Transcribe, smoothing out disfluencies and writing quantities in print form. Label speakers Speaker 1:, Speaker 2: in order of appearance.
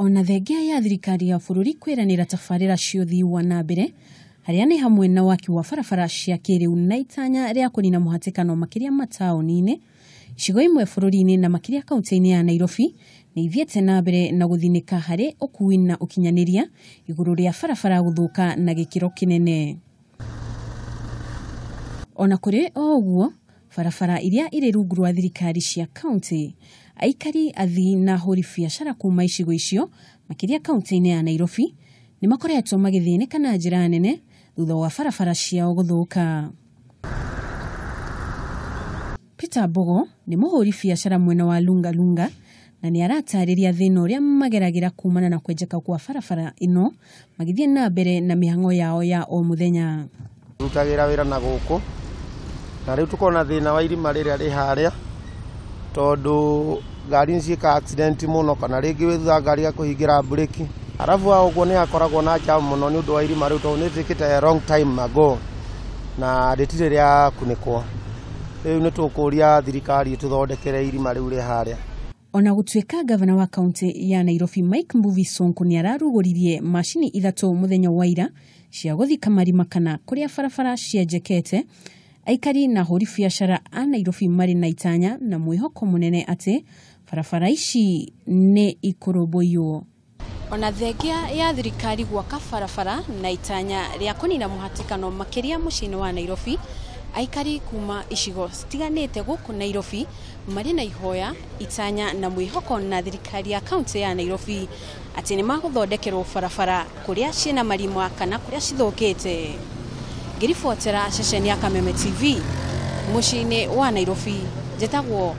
Speaker 1: Ona thengia ya thirikari ya bũrũri kwĩranĩra tabarĩra cia ũthii wa na mbere harĩa nĩ hamwe na waki wa barabara cia kĩrĩu na itanya rĩa kũnina mũhatĩkano makĩria mataũni-inĩ, icigo imwe bũrũri-inĩ na makĩria kaunti-inĩ ya Nairobi nĩ ithiĩte na mbere na gũthinĩka harĩ ũkui na ũkinyanĩria igũrũ rĩa barabara gũthũka na gĩkĩro kĩnene. Ona kũrĩ o ũguo, barabara iria irĩ rungu rwa thirikari cia kaunti, aikari, athii na ahũri biacara kuma icigo icio makĩria kaunti-inĩ ya Nairobi nĩ makoretwo magĩthĩnĩka na njĩra nene thutha wa barabara ciao gũthũka. Peter Mbogo nĩ mũhũri biacara mwena wa Lunga Lunga na nĩ aratarĩria thĩna ũrĩa mageragĩra kumana na kwenjeka kwa barabara ĩno magĩthiĩ na mbere na mĩhang'o yao ya o mũthenya.
Speaker 2: Rutagĩra wĩra na gũkũ na rĩu tũkona thĩna wa irima rĩrĩa rĩ harĩa tondũ ngari nĩ ciĩkaga accident mũno kana rĩngĩ wĩ thutha ngari ĩgakũhingĩra mburĩki, arabu ha ũguo nĩ hakoragwo na jam mũno nĩ ũndũ wa irima rĩu tondũ nĩ rĩtuĩkĩte long time ago na rĩtirĩ rĩakunĩkwo. Rĩu nĩ tũkũria thirikari ĩtũthondekere irima rĩu rĩ harĩa.
Speaker 1: Ona gũtuĩka gavana wa kaunti ya Nairobi Mike Mbuvi Sonko nĩ ararugũririe macini ithatũ mũthenya wa ira cia gũthika marima kana kũrĩa barabara cienjekete, aikari na ahũri biacara a Nairobi marĩ na itanya na mwĩhoko mũnene atĩ barabara ici nĩ ikũrũmbũiywo. Ona thengia ya thirikari gwaka barabara na itanya rĩa kũnina mũhatĩkano makĩria mũciĩ-inĩ wa Nairobi, aikari kuma icigo citiganĩte gũkũ Nairobi marĩ na ihoya, itanya na mwĩhoko na thirikari ya kaunti ya Nairobi atĩ nĩ magũthondekerwo barabara kũrĩa ciĩna marima kana kũrĩa cithũkĩte. Ngĩribotera ceceni ya Kameme TV mũciĩ-inĩ wa Nairobi, njĩtagwo